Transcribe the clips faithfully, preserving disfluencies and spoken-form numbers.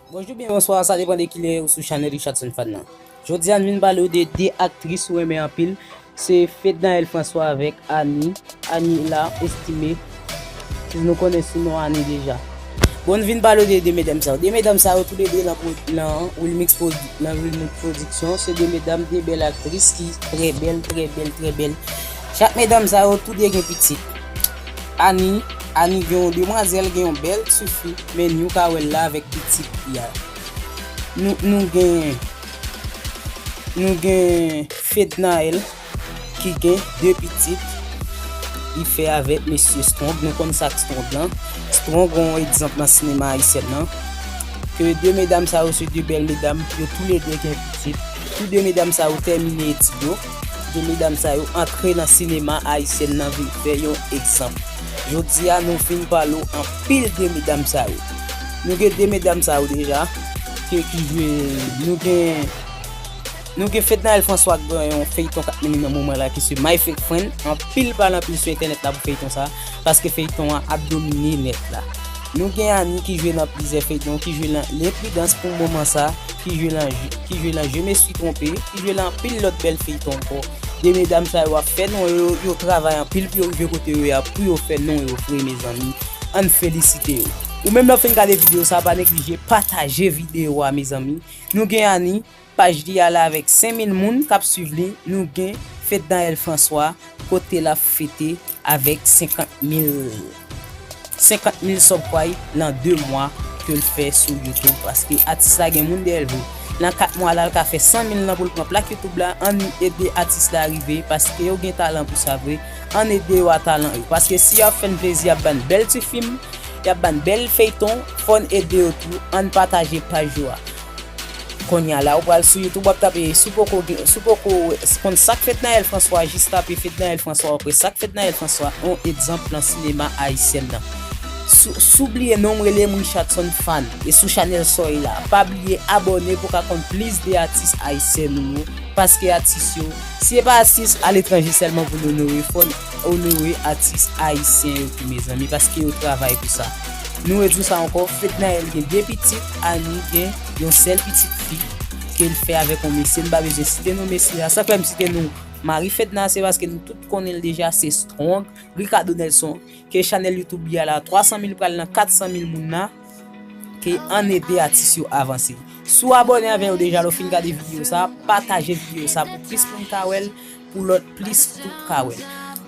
Bonjou byen bonswa, sa depann de kilè ou sou chanèl Richardson Fan nan. Jodi a n vin pale w de de aktris ou renmen anpil, se Fednaelle François avèk Annie, Annie la Estimé, ki nou konnen sou non Annie deja. Bon, n vin pale w de de medam sa yo. De medam sa yo toulede nan, nan Wilmix Produ-, nan Wilmix Production, se de medam, de bèl aktris ki trè bèl, trè bèl, trè bèl. Chak medam sa yo toude gen pitit. Annie, Annie gen yon demwazèl, gen yon bèl tifi, men nou ka wè l la avèk pitit li a. Nou, nou gen, nou gen Fednaelle ki gen de pitit li fè avèk mesye Strong. Nou konn sa k Strong lan. Strong yon egzanp nan sinema ayisyèn nan. Ke de medam sa yo se de bèl medam, yo toulede gen pitit. Tou de medam sa yo tèmine etid yo. De medam sa yo antre nan sinema ayisyèn nan vin fè yon egzanp. Jodi a nou fin pale w anpil de medam sa yo. Nou gen de medam sa yo deja ke ki jwe, nou gen nou gen Fednaelle François k gen yon feyton k ap mennen nan moman la ki se My Fake Friend. Anpil pale anpil sou entènèt la pou feyton sa, paske feyton an ap domine nèt la. Nou gen Annie ki jwe nan plizyè feyton, ki jwe nan L'Imprudence pou moman sa, ki jwe nan, ki jwe nan Je me suis trompé, ki jwe nan anpil lòt bèl feyton ankò. De medam sa yo ap fè non yo, yo travay anpil pou yo rive kote yo ye a, pou yo fè non yo vre, mezanmi. Ann felisite yo. Ou menm lè w fin gade videyo sa, pa neglije pataje videyo a, mezanmi. Nou gen Annie, paj li a la avèk senk mil moun k ap swiv li. Nou gen Fednaelle François, kote l ap fete avèk senkant mil, senkant mil subscribe nan de mwa ke l fè sou YouTube, paske atis la gen moun dèyè l vre. Nan kat mwa la, l ka fè san mil nan pou l pran plak YouTube la. Ann ede atis la rive, paske yo gen talan pou sa vre. Ann ede yo a talan yo, paske si y ap fè n plezi, y ap ba n bèl ti fim, y ap ba n bèl feyton, fò n ede yo tou. Ann pataje paj yo a. Kounye a la, ou pral sou YouTube, w ap tape, si w poko gen, si w poko wè, konn sa k Fednaelle François, jis tape Fednaelle François, w ap wè sa k Fednaelle François, yon egzanp nan sinema ayisyèn nan. Si, si w bliye non m, rele m Richardson Fan, e sou chanèl Soy la. Pa bliye abòne pou w ka konn plis de atis ayisyèn nou yo, paske atis yo, si se pa atis aletranje sèlman pou n onore, fò n onore atis ayisyen yo tou, mezanmi, paske yo travay pou sa. Nou redi w sa ankò, Fednaelle gen de pitit, Annie gen yon sèl pitit fi ke l fè avèk yon mesye, m pa bezwen site non mesye a. Sa k fè m site non mari Fedna, se paske nou tout konnen l deja, se Strong, Ricardo Nelson, ke chanèl YouTube li a la, twa san mil pral nan kat san mil moun la, ke ann ede atis yo avanse. Si w abòne avè yo deja, lè w fin gade videyo sa, pataje videyo sa pou plis moun ka wè l, pou lòt plis tou ka wè l.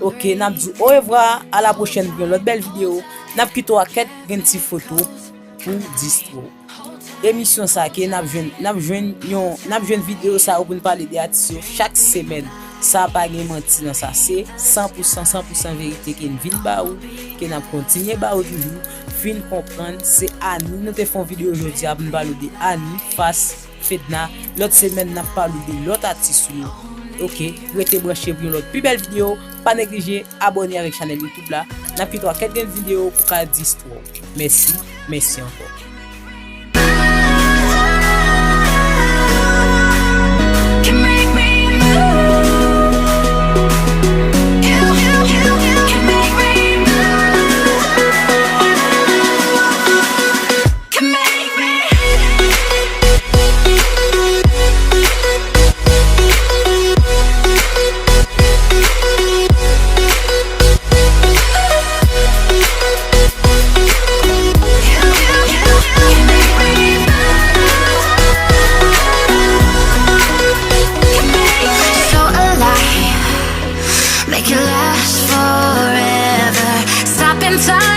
Oke, n ap di w orevwa, a la pwochèn pou yon lòt bèl videyo. N ap kite w ak kèk grenn ti foto pou distro. Emisyon sa ke n ap jwenn, n ap jwenn yon, n ap jwenn videyo sa yo pou n pale de atis yo chak semèn. Sa pa gen manti nan sa, se san pou san, san pou san verite ke n vin ba ou, ke n ap kontinye ba ou toujou. Vin konprann, se Annie, nou te fè yon videyo jodi a pou n pale w de Annie fas Fedna. Lòt semèn, n ap pale w de lòt atis yo. Oke, rete branche pou yon lòt pi bèl videyo. Pa neglije abòne avèk chanèl YouTube la. N ap kite w ak kèk grenn videyo pou ka distro. Mèsi, mèsi ankò. So alive, make it last forever. Stop in time.